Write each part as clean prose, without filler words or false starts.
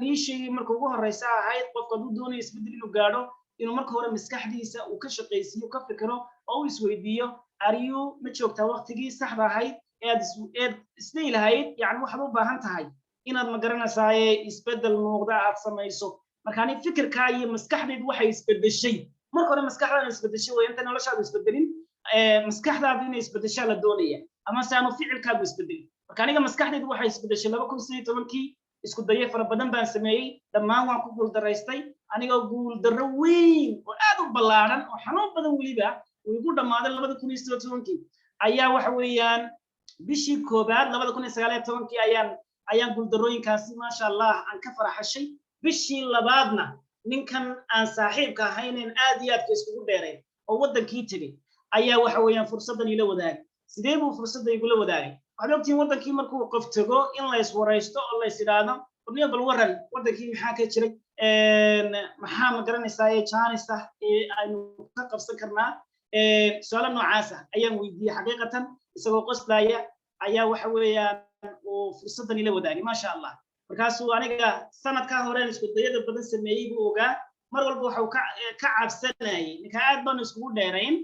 ii sheegay marka ugu horeysa ahayd, qofka hadduu doonayo isbeddel inuu gaadho, inuu marka hore maskaxdiisa uu ka shaqaysiiyo, ka fikiro oo uu isweydiiyo: are you, ma joogtaa waqtigii saxda ahayd ee aad eed isdhihi lahayd, yani waxaad u baahan tahay inaad, ma garanaysaaye, isbeddel muuqda aad samayso? Marka ani fikirkaa iyo maskaxdaydu waxay isbeddeshay marka hore. Maskaxdaada isbeddeshay way inta noloshaadu isbeddelin, maskaxdaadu inay isbeddeshaa la doonaya, ama se aanu ficilkaagu isbedelin. Marka aniga maskaxdaydu waxay isbeddeshay 2018-kii. Isku dayo fara badan baan sameeyey, dhammaan waan ku guuldaraystay. Anigoo guuldarro weyn oo aad u ballaaran oo xanuun badan weliba uu igu dhammaaday 2018-kii, ayaa waxa weeyaan bishii koobaad 2019-kii ayaan guuldarrooyinkaasi, maasha Allah, aan ka faraxashay. Bishii labaadna ninkan aan saaxiibka ahaynen aad iyo aadka iskugu dheeray oo waddankii tegey ayaa waxa weeyaan fursaddan ila wadaagay. Sidee buu fursadda igula wadaagay? Waxaad ogtihiin waddankii markuu qof tego in la iswaraysto oo la is idhaahdo: "Warniyo, bal warran, waddankii maxaa ka jiray? Maxaa, ma garanaysaa, chance ah ee aynu ka qabsan karnaa?" Su-aalo noocaas ah ayaan weydiiyey. Xaqiiqatan, isagoo qoslaaya ayaa waxa weeyaan uu fursaddan ila wadaagay, maasha Allah. Markaasuu aniga sanadkaa horeen isku dayada badan sameeyey buu ogaa. Mar walba waxa uu ka cabsanayay, ninka aad baanu iskugu dheerayn,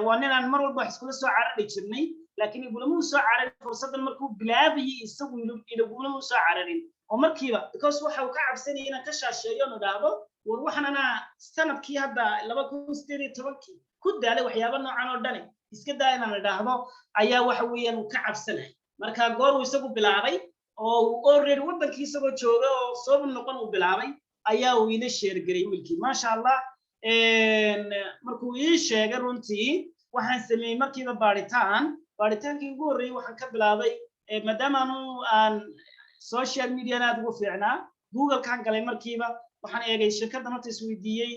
waa ninaan mar walba wax iskula soo carari jirnay, laakiin igulama soo cararin fursaddan markuu bilaabayay. Isagu igulama soo cararin oo markiiba, because waxa uu ka cabsanayay inaan ka shaasheeyo oon idhaahdo: "War, waxaan anaa sanadkii hadda 2018-kii ku daalay waxyaaba noocan oo dhani, iska daa," inaan idhaahdo ayaa waxa weeyaan uu ka cabsanay. Marka goor uu isagu bilaabay oo uu already waddankii isagoo jooga oo sooba noqon uu bilaabay ayaa uu ila share garay wiilkii, maasha Allah. Markuu ii sheegay, runtii waxaan sameeyey markiiba baaritaan. Baaritaankii ugu horreeyey waxaan ka bilaabay, maadaama anu aan social mediana aad ugu fiicnaa, Google-kaan galay. Markiiba waxaan eegay shirkaddan. Horta isweydiiyey: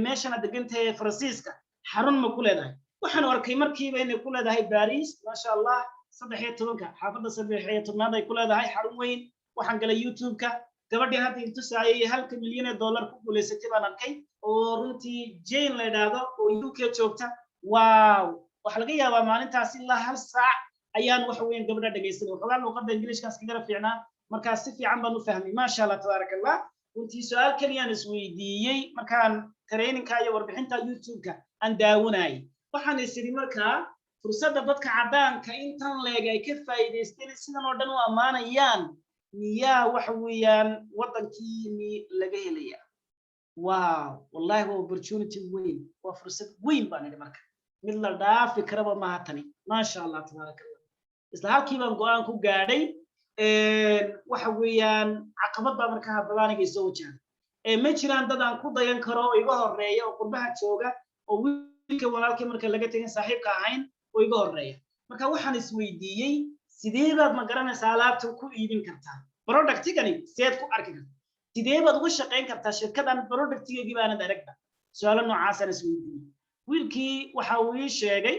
meeshana degantahay Faransiiska xarun ma ku leedahay? Waxaan arkay markiiba inay ku leedahay Paris, maasha Allah, 13-ka, xaafadda 13-aad ay ku leedahay xarun weyn. Waxaan galay YouTube-ka. Gabadhii hadda intusaayay halka milyan ee dollar ku guulaysatay baan arkay, oo runtii Jane la idhaahdo oo UK joogta. Wow, waxaa laga yaabaa maalintaas ilaa hal saac ayaan waxa weeyaan gabadha dhegaysanay. Waxoogaa luuqadda Ingiliishkaas kagala fiicnaa, markaas si fiican baan u fahmay, maasha Allah, tabaaraka Allah. Runtii su-aal keliyaan isweydiiyey markaan trainingka iyo warbixinta YouTube-ka aan daawanayay. Waxaan is idhi: markaa fursadda dadka caddaanka intan leeg ay ka faa'iidaysteen, sidan oo dhan u ammaanayaan, miyaa waxa weeyaan waddankiini laga helaya? Wow, wallahi waa opportunity weyn, waa fursad weyn baan idhi. Marka mid la dhaafi karaba maaha tani, maasha Allah, tabaaraka Allah. Isla halkii baan go'aan ku gaadhay. Waxa weeyaan caqabad baa markaa haddaba aniga isoo wajahan: ma jiraan dad aan ku dayan karo oo iga horeeya oo qurbaha jooga, oo wiilka walaalkii marka laga tegin saaxiibka ahayn oo iga horeeya? Marka waxaan isweydiiyey: sidee baad, ma garanaysaa, alaabtan ku iibin kartaa? Productigani seed ku arki kartaa? Sidee baad uga shaqayn kartaa shirkadan productigeegii baanad aragba? Su-aalo noocaasaan isweydiiyey. Wiilkii waxa uu ii sheegay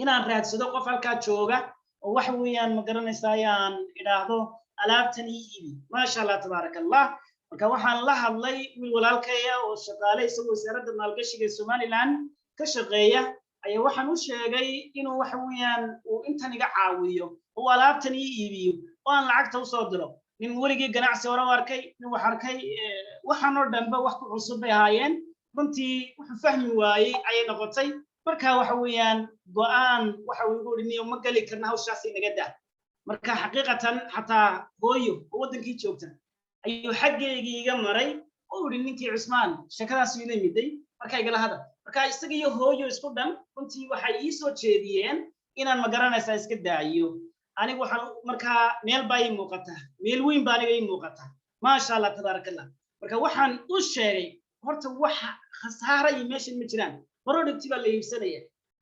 inaan raadsado qof halkaa jooga oo waxa weeyaan, ma garanaysaa, ayaan idhaahdo: "Alaabtan ii iibi." Maasha Allah, tabaaraka Allah. Marka waxaan la hadlay wiil walaalkaya oo shaqaale isagoo Wasaaradda Maalgashiga ee Somaliland ka shaqeeya ayaa waxaan u sheegay inuu waxa weeyaan uu intan iga caawiyo oo alaabtan ii iibiyo oo aan lacagta usoo diro. Nin weligii ganacsi hore u arkay, nin wax arkay, waxaan oo dhanba wax ku cusub bay ahaayeen. Runtii wuxuu fahmi waayey ayay noqotay. Marka waxa weeyaan go'aan waxa uu igu yidhi: "Niyo, ma geli karna hawshaas, inaga daa." Marka xaqiiqatan xataa hooyo oo waddankii joogta ayuu xaggeygii iga maray oo yidhi: "Ninkii Cusmaan sheekadaas ila miday, marka igala hadal." Marka isaga iyo hooyo isku dhan runtii waxay ii soo jeediyeen inaan, ma garanaysaa, iska daayo. Anigu waxaan markaa meel baa ii muuqata, meel weyn baa aniga ii muuqata, maasha Allah, tabaaraka Allah. Marka waxaan u sheegay: horta waxa khasaara iyo meeshan ma jiraan, product baa la iibsanaya,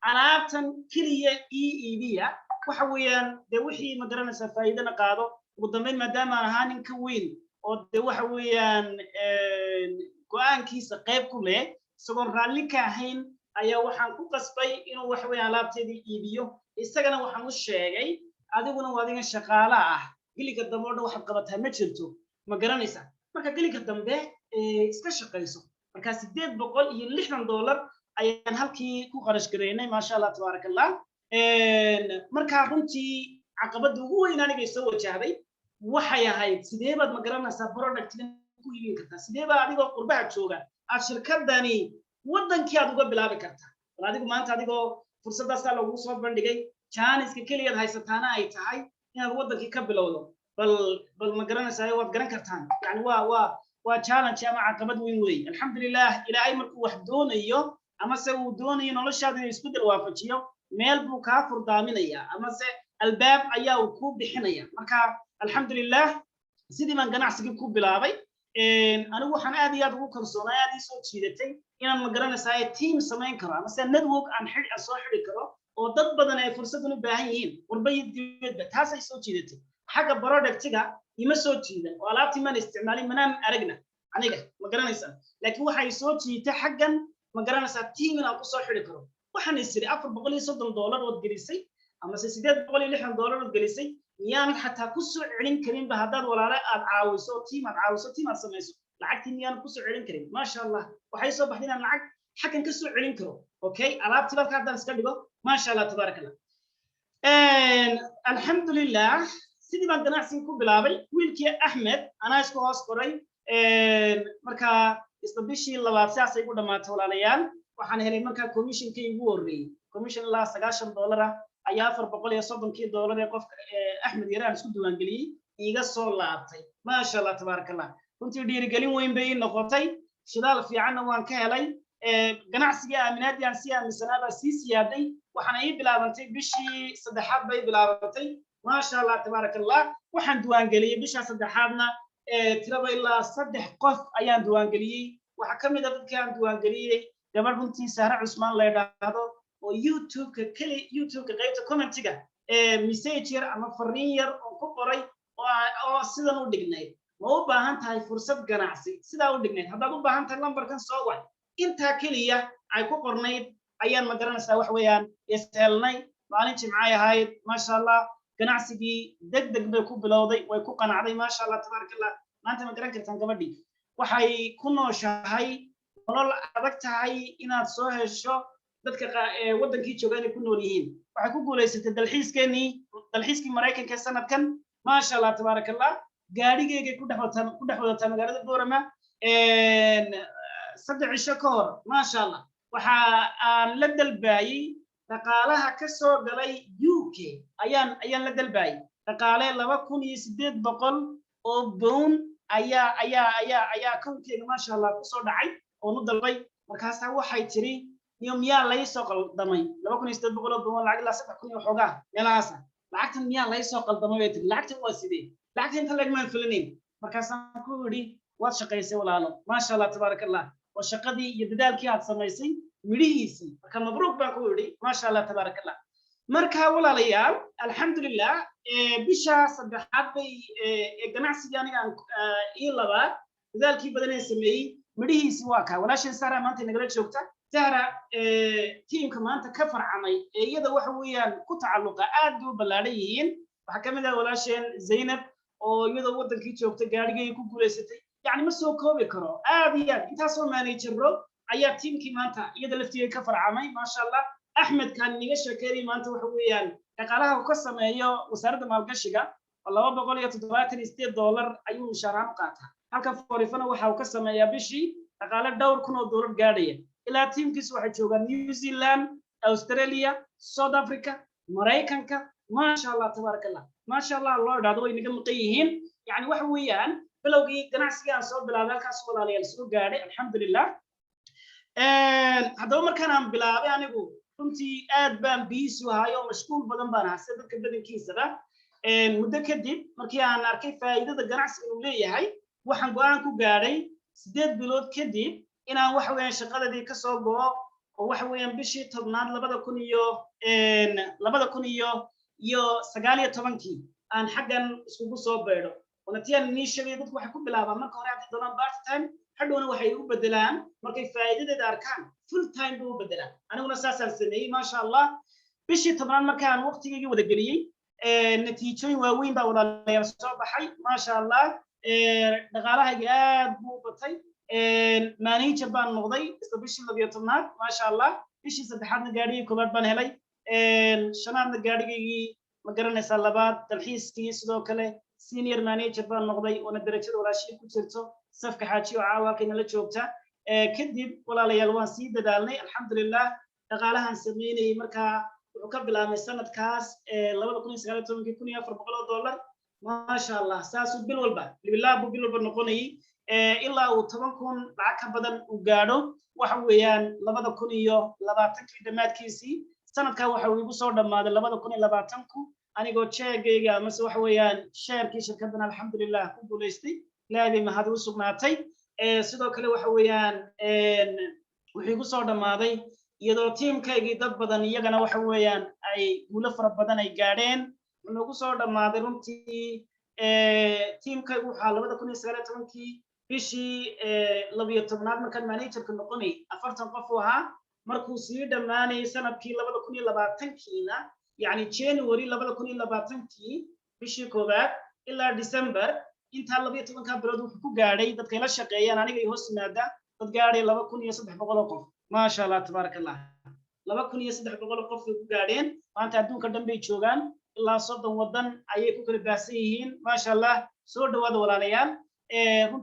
alaabtan keliya ii iibiya. Waxa weeyaan dee wixii, ma garanaysaa, faa'iidana qaado. Ugu dambeyn, maadaama aan ahaa nin ka weyn oo dee waxa weeyaan go'aankiisa qayb ku leh, isagoon raalli ka ahayn ayaa waxaan ku qasbay inuu waxa weeyaan alaabteedii iibiyo. Isagana waxaan u sheegay: "Adiguna waa adigan shaqaala ah, gelinka dambe oo dhan waxaad qabataa ma jirto, ma garanaysaa? Marka gelinka dambe iska shaqayso." Marka $860 ayaan halkii ku qarash garaynay, maasha Allah, tabaaraka Allah. Marka runtii caqabadda ugu weyn aniga soo wajahday waxay ahayd: sidee baad, ma garanaysaa, productgan Ku iibin kartaa? Sidee baa adigoo qurbaha jooga aad shirkadani waddankii aad uga bilaabi kartaa? Bal adigu maanta adigoo fursaddaasaa lagu soo bandhigay, jaaniska keliyaad haysataana ay tahay inaad waddankii ka bilowdo, bal ma garanaysaa? Waad garan kartaan, yani waa challenge ama caqabad weyn weeye. Alxamdulilah, Ilaahay markuu wax doonayo amase uu doonayo noloshaada inuu isbeddel waafajiyo, meel buu kaa furdaaminaya amase albaab ayaa uu kuu bixinaya. Marka alxamdulilah, sidii baan ganacsigii ku bilaabay. Anigu waxaan aad iyo aad ugu kalsoonaa, aad ii soo jiidatay inaan, ma garanaysaa, team samayn karo amase network aan xidh soo xidhi karo oo dad badan ay fursaddan u baahan yihiin, qurba iyo dibadba. Taasay soo jiidatay. Xagga productiga ima soo jiidan oo alaabtii maan isticmaalin, manaan aragna aniga, ma garanaysaa? Laakiin waxay soo jiitay xaggan, ma garanaysaa, team inaan kusoo xidhi karo. Waxaan is iri $430 ood gelisay amase $860 ood gelisay, miyaanad xataa kusoo celin karinba haddaad walaale aad caawiso, team aad caawiso, team aad samayso? Lacagtii miyaanad kusoo celin karin? Maasha Allah, waxay soo baxday inaan lacag xaggan ka soo celin karo. Okay, alaabtii balka haddaan iska dhigo. Maasha Allah, tabaaraka Allah, alxamdulilah, sidii baan ganacsiga ku bilaabay. Wiilkii Axmed anaa isku hoos qoray. Markaa isla bishii labaad sidaasay igu dhammaatay, walaalayaal. Waxaan helay markaa commissionkii igu horreeyey, commission ilaa $90 ah ayaa $430-kii ee qofka Axmed yare aan isku diiwaangeliyey iiga soo laabtay. Maasha Allah, tabaaraka Allah, runtii dhiirigelin weyn bay ii noqotay, shidaal fiicanna waan ka helay. Ganacsigii aaminaadii aan sii aaminsanaa baa sii siyaaday. Waxaana ii bilaabantay bishii saddexaad bay bilaabantay. Maasha Allah, tabaaraka Allah, waxaan diiwaangeliyey bishaa saddexaadna tiraba ilaa saddex qof ayaan diiwaangeliyey. Waxaa ka mid a dadkii aan diiwaangeliyey gabadh runtii Sahre Cusmaan la yidhaahdo oo YouTube-ka keli YouTube-ka qaybta commentiga message yar ama fariin yar oo ku qoray oo sidan u dhignayd: "Ma u baahan tahay fursad ganacsi?" Sidaa u dhignayd. "Haddaad u baahan tahay, lambarkan soo wac." Intaa keliya ay ku qornayd ayaan, ma garanaysaa, wax weeyaan ishelnay. Maalin Jimcay ahayd. Maasha Allah, ganacsigii deg deg bay ku bilowday, way ku qanacday. Maasha Allah, tabaaraka Allah, maanta ma garan kartaan gabadhii waxay ku nooshahay nolol adag tahay inaad soo hesho dadka waddankii jooga inay ku nool yihiin. Waxay ku guulaysatay dalxiiskeenii, dalxiiskii Maraykanka ee sanadkan. Maasha Allah, tabaaraka Allah, gaadhigeygay ku dhex wadataa magaalada Boorama. 3 cisho ka hor, maasha Allah, waxa aan la dalbaayey dhaqaalaha ka soo galay UK ayaan la dalbaayey. Dhaqaale £2,800 ayaa akoonkeyga, maasha Allah, kusoo dhacay oon u dalbay. Markaasaa waxay tiri: "Niyo, miyaa laysoo qaldamay 2,800 oo pound? Lacag ilaa 3,000 iyo xoogaa meelahaasa. Lacagtan miyaa laysoo qaldamay?" bay tiri. "Lacagtan waa sidee? Lacagtan inta leegmaan filinayn." Markaasaan ku idhi: "Waad shaqaysay, walaalo. Maasha Allah, tabaaraka Allah, waa shaqadii iyo dadaalkii aad samaysay midhihiisii. Marka mabruuq," baan ku idhi. Maasha Allah, tabaaraka Allah. Marka walaalayaal, alxamdulilah, bisha saddexaad bay ganacsigii aniga aan ii labaad dadaalkii badan ee sameeyey midhihiisii waa kaa. Walaashan Sahra maanta nagala joogta. Sahra tiimka maanta ka farcamay ee iyada waxa weeyaan ku tacalluqa aad bay u ballaadhan yihiin. Waxaa ka mid ah walaasheen Zaynab oo iyadoo waddankii joogta gaadhigay ku guulaysatay. Yacni ma soo koobi karo, aad iyo aad intaasoo manager-o ayaa tiimkii maanta iyada laftigeeda ka farcamay. Maasha Allah, Axmed kaan niga sheekeynay maanta waxa weeyaan dhaqaalaha uu ka sameeyo Wasaaradda Maalgashiga oo $278 ayuu mushaaraan u qaataa, halka Forifana waxa uu ka sameeyaa bishii dhaqaale dhowr kun oo dollar gaadhaya. Ilaa tiimkiisu waxay joogaan New Zealand, Australia, South Africa, Maraykanka. Maasha Allah, tabaaraka Allah, maasha Allah loo idhaahdo way naga maqan yihiin. Yani waxa weeyaan bilowgii ganacsigii aan soo bilaabay halkaas, walaalayaal, soo gaadhay, alxamdulilah. Haddaba markaan aan bilaabay, anigu runtii aad baan busy u ahay oo mashquul badan baan ahaa, sida dadka badankiisaba. Muddo kadib markii aan arkay faa'iidada ganacsiga uu leeyahay, waxaan go'aan ku gaadhay 8 bilood kadib inaan, waxa weeyaan, shaqadadii kasoo go'o oo waxa weeyaan bishii 10aad 2019-kii aan xaggan iskugu soo beydho. Wanatiyaan inii sheegay, dadku waxay ku bilaabaan marka hore hadday doonaan part time, hadhowna waxay u bedelaan markay faa'iidadeeda arkaan full time bay u bedelaan. Aniguna saasaan sameeyey. Maasha Allah, bishii 10aad markaan waqtigaygii wada geliyey, natiijooyin waaweyn baa, walaalayaal, soo baxay. Maasha Allah, dhaqaalahayga aad buu u batay. Manager baan noqday isla bishii 12aad. Maasha Allah, bishii saddexaadna gaadhigii koowaad baan helay, shanaadna gaadhigaygii, ma garanaysaa, labaad, dalxiiskii sidoo kale. Senior manager baan noqday, oona darajada walaashii ku jirto. Safka Xaaji oo caawa halkayna la joogta. Kadib, walaalayaal, waan sii dadaalnay, alxamdulilah. Dhaqaalahan sameynayay markaa wuxuu ka bilaabmay sanadkaas 2019-kii $1,400. Maasha Allah, saasuu bil walba libilaab buu bil walba noqonayay ilaa uu 10,000 lacag ka badan uu gaadho. Waxa weeyaan 2020-kii dhammaadkiisii. Sanadkaa waxa uu igu soo dhammaaday 2020-ku anigoo jeegayga amase waxa weeyaan share-kii shirkaddan, alxamdulilah, ku guulaystay. Ilaahay bay mahad u sugnaatay. Sidoo kale waxa weeyaan wuxuu igu soo dhammaaday iyadoo tiimkaygii dad badan iyagana waxa weeyaan ay guulo fara badan ay gaadheen. Wuxuu nagu soo dhammaaday runtii tiimkaygu waxaa 2019-kii bishii 12-aad, markaan manager-ka noqonay, 40 qof uu ahaa. Markuu sii dhammaanayay sanadkii 2020-kiina, yacni January 2020-kii bishii koowaad ilaa December, intaa 12-ka bilood wuxuu ku gaadhay dadkay la shaqeeyaan, aniga iyo hoos yimaada, dad gaadhay 2,300 oo qof. Maasha Allah, tabaaraka Allah, 2,300 oo qof bay ku gaadheen. Maanta adduunka dhan bay joogaan, ilaa 30 waddan ayay ku kala baahsan yihiin. Maasha Allah, soo dhawaada, walaalayaal.